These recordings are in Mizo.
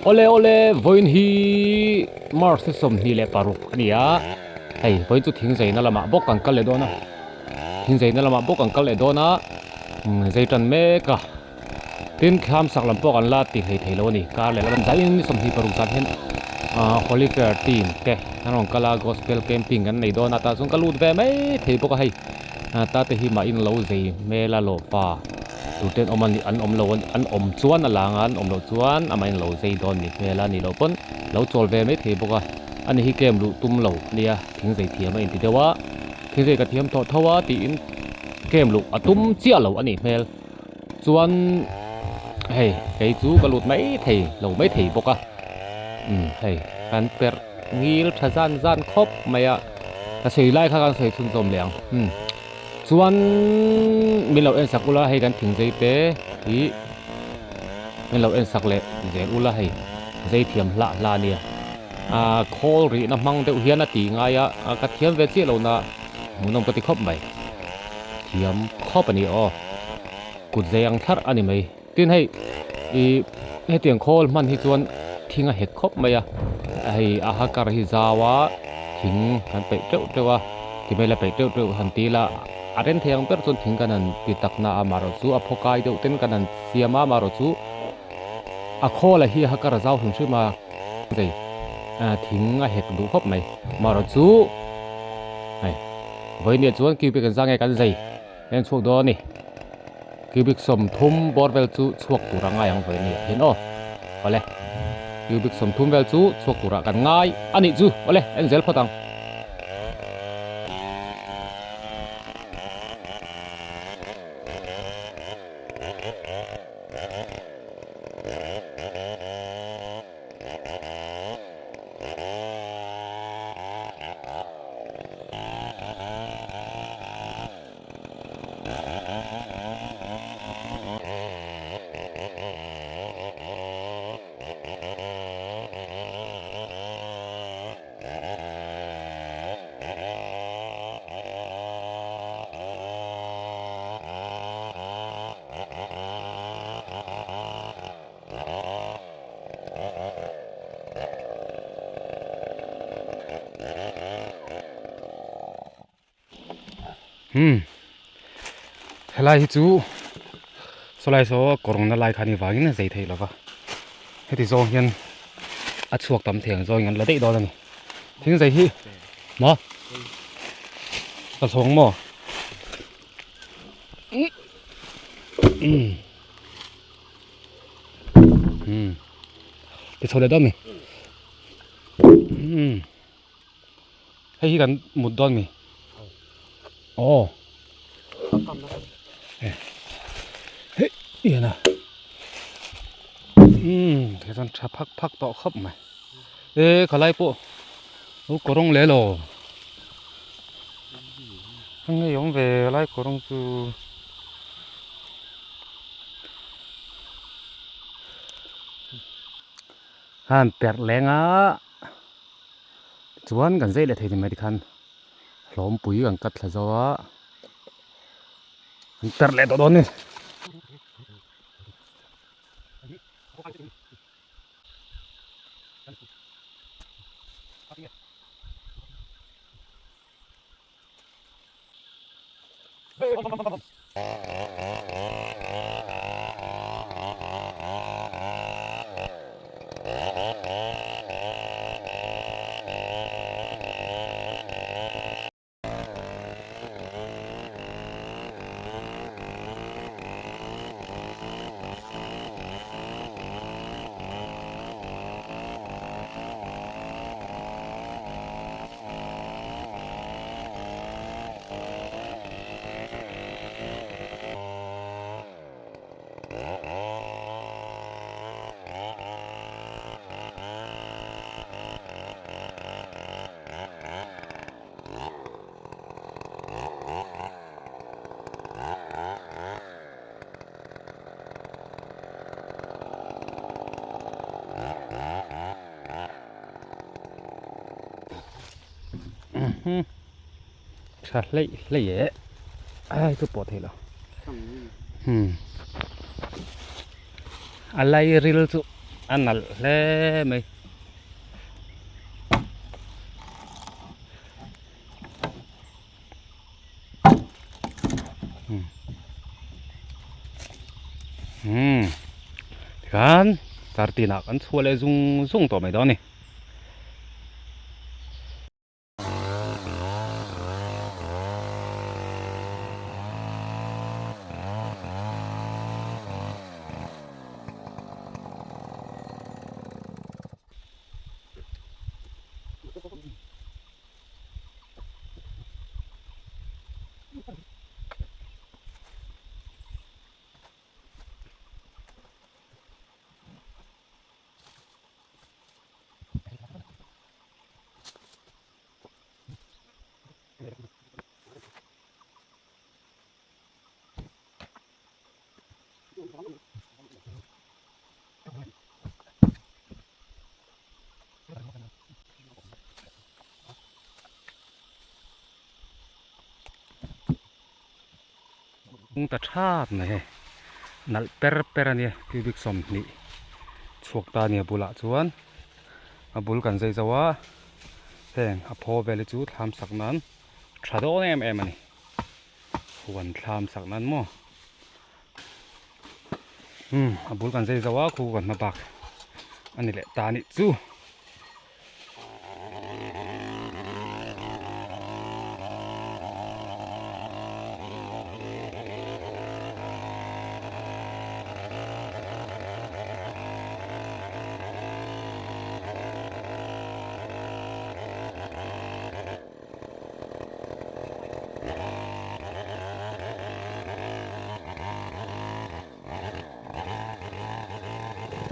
Awle awle vawiin hi March ni 26 a ni a, hei vawiin chu thing zeina lamah bawk kan kal leh dawn a, thing zeina lamah bawk kan kal leh dawn a, zei tan mek a, tin thlam sak lam pawh kan la ti hlei thei lo a ni, kar leh lam zaiin ni 26 zan hian ah Holy Fair team te an rawn kal a, Gospel camping kan nei dawn a tah chuan ka lut ve mai thei bawk a hei. Tate hi mah in lo zei hmel a lawhpa tute an awm a an awm lo an awm chuan a lang a an awm loh chuan amah in lo zei dawn ni hmel a nih loh pawn lo chawl ve mai thei bawk a ani hi kem luh tum lo ania thing zei thiam a inti deuh a thing zei ka thiam tawh tho a tiin kem luh a tum chiah lo a nih hmel chuan hei kei chu ka lut mai thei lo mai thei bawk a umm hei kan perh ngil tha zan zan khawp mai a. Ka sawi lai kha kan sawi chhunzawm leh ang umm chuan min lo en sak ula hei kan thing zei te hi min lo en sak leh zel ula hei zei thiam hlah hlah a nia ah khawl rihna hmang deuh hian a ti ngai a ka thiam ve chiah lo na hmuhnawm ka ti khawp mai thiam khawp a ni aw kut zei ang thlarh a ni mai. Tin hei ih hetiang khawl hman hi chuan thing a hek khawp mai a, hei a ha kar hi zau a thing kan peih teuh teuh a ti mai la peih teuh teuh han ti ila a rem thei ang ber chuan thing kan han ti tak na a amaherawh chu a phaw kai deuh ten kan han siam a amaherawh chu a khawl a hi a ha kar a zau hrim hrim a hei thing a hek duh khawp mai amaherawh chu hei vawinia chuan cubic an zang nge kan zei. En chhuak dawn a ni. Cubic 30 bawr vel chu chhuak tur a ngai ang vawi nia hian aw. Awle. Cubic 30 vel chu chhuak turah kan ngai a nih chu. Awle, en zel phawt ang. Umm helai hi chu sawlai saw kawrna lai kha ni vangin a zei theih lova heti zawng hian a chhuak tam thei ang zawngin an la daih dawn a ni thing zei hi maw ka thlawng maw umm umm ti chho leh dawn mi umm. Hei hi kan mut dawn mi? Aw. Hei ian a. Umm thei chuan tha phak phak tawh khawp mai. E khalai pawh lo kawrawng leh lo. A ngei awm ve lai kawrawng chu. Han perh leng a. Chuan kan zai leh thei ni mai tikhan hlawmpui kan cut thla zo a an perh leh tawh dawn a ni. Tha hleih hleih eh ai chu pawh theih lo a lai ril chu. A nalh hle mai. Umm tikhan chartin ah kan chhuah leh zung zung tawh mai dawn a ni. Kung ta thap mai hei nalh per per a nia cubic 20 chhuak ta a nia bulah chuan a bul kan zai zo a heng a phaw vel hi chu thlam sak nan tha dawn em em a ni huan thlam sak nan maw umm a bul kan zai zo a khu kan hma bak a ni leh ta a nih chu.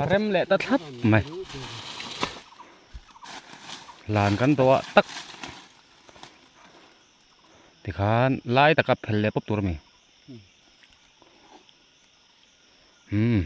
A rem leh ta thlap mai lan kan dawh ah tak tikhan lai taka phel leh pawp tur a mi umm.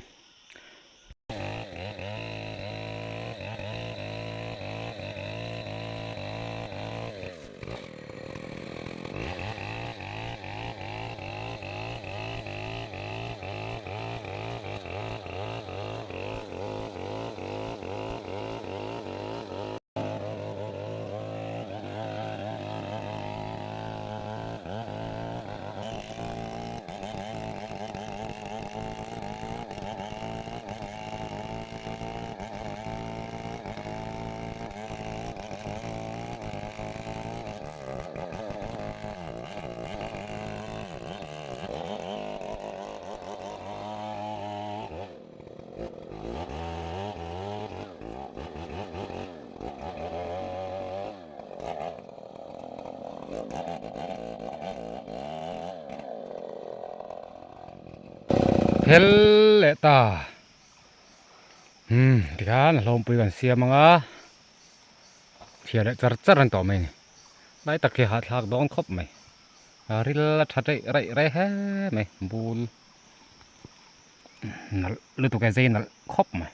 Phel leh ta umm tikhan a hlawmpui kan siam ang a chhiar leh char char an tawh mai a ni lai tak hi hahthlak dawn khawp mai a ril a tha raih raih raih hle mai bul nalh lutuk e zai nalh khawp mai.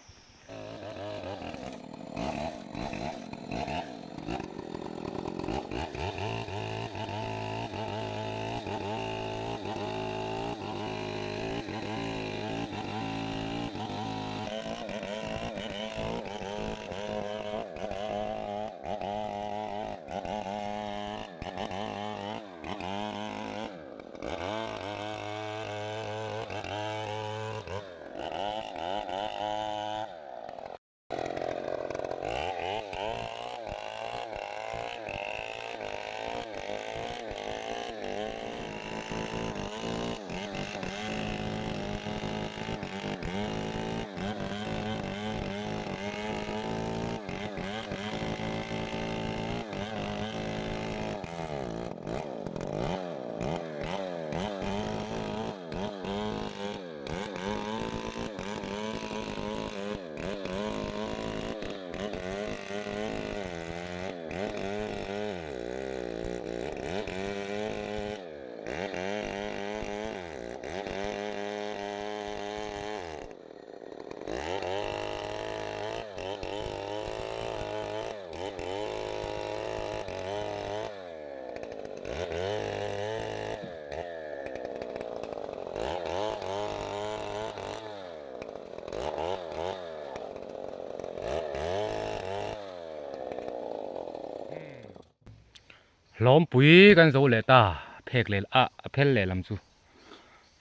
Hlawmpui kan zo leh ta phek leh ah a phel leh lam chu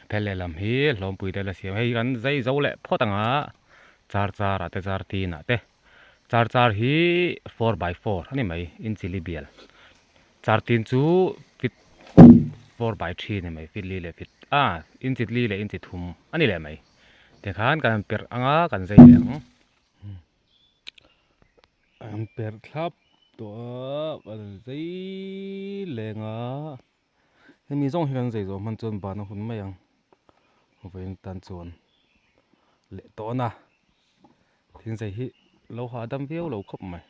a phel leh lam hi hlawmpui te la siam hei kan zai zo leh phawt ang a char char ah te char tin ah te char char hi 4x4 a ni mai inchi li bial char tin chu fit 4x3 a ni mai fit li leh fit ah inchi li leh inchi thum a ni leh mai tikhan kan han perh ang a kan zai leh ang. An perh thlap tawh a an zei leng a hemi zawng hi kan zei zawh hman chuan ban a hun mai ang vawiin tan chuan leh tawn a thingzai hi lo hahdam viau lo khawp mai.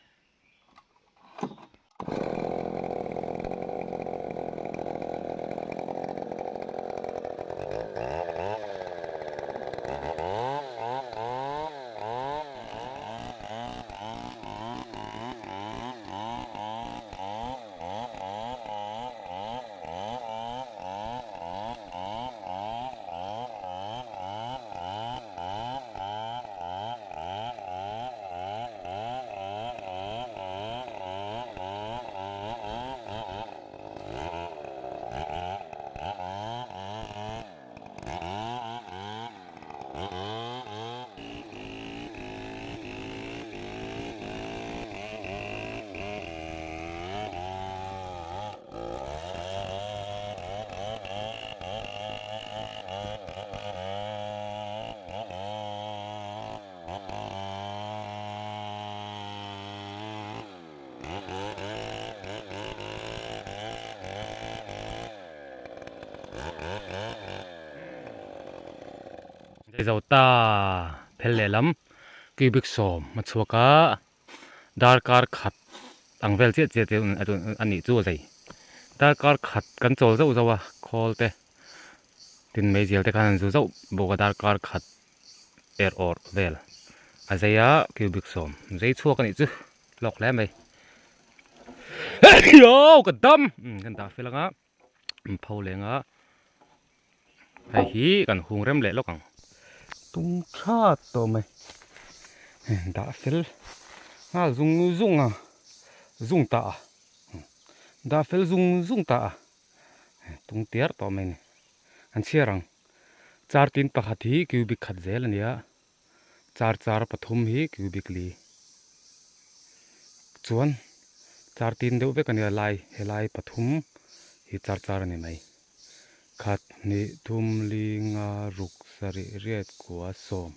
Zo ta phel lehlam cubic sawm a chhuak a darkar khat ang vel chiah chiah te a nih chu a zei darkar khat kan chawl zauh zauh a khawl te tin meizial te khan an zu zauh bawk a darkar khat er awrh vel a zei a cubic sawm zei chhuak a nih chu hlawk hle mai ka dam kan dah fel anga. An pho leng a hei hi kan hung rem leh lawk ang tung tha tawh mai dah fel nghal zung zung a zung ta a dah fel zung zung ta a tung tiar tawh mai a ni an chhiar ang char tin pakhat hi cubic khat zel a ni a char char pathum hi cubic li chuan char tin deuh vek a nia lai helai pathum hi char char a ni mai khat hnih thum li nga ruk sarih riat kua sawm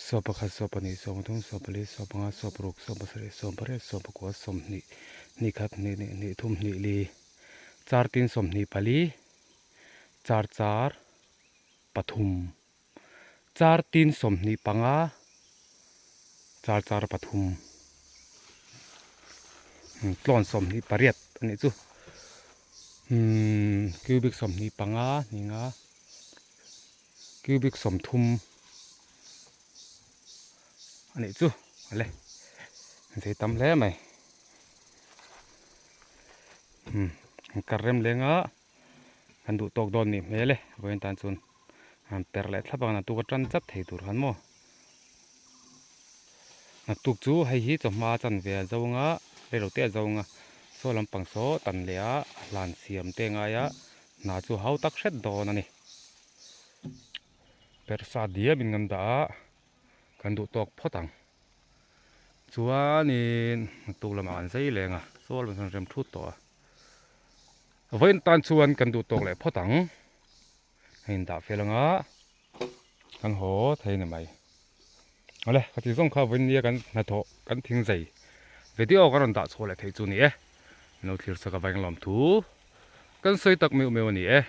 sawm pakhat sawm pahnih sawm pathum sawm pali sawm panga sawm paruk sawm pasarih sawm pariat sawm pakua sawmhnih hnih khat hnih hnih hnih thum hnih li char tin sawmhnih pali char char pathum. Char tin 25 char char pathum tlawn 28 a nih chu umm cubic 25 hninga cubic 30 a nih chu awle zei tam hle mai umm kar rem lenga kan duh tawk dawn nih hmel e vawiin tan chuan. Han perh leh thlap ang naktuk a tan chat thei tur khan maw naktuk chu hei hi chawhma a chan ve a zo anga reilo te a zo anga saw lampang saw tan leh a hlan siam te ngai a hna chu hau tak hret dawn a ni perh sa diam in kan dah a kan duh tawk phawt ang chuanin naktuk lamah kan zai leng a saw lam sawn rem thut tawh a vawiin tan chuan kan duh tawk leh phawt ang. A indah fel anga kan haw thei ni mai awle ka ti zawng kha vawiin nia kan hnathawh kan thing zai video kan rawn dah chhuah leh theih chu ni e lo thlir sak avang lawm thu kan sawi tak meuh meuh a ni e.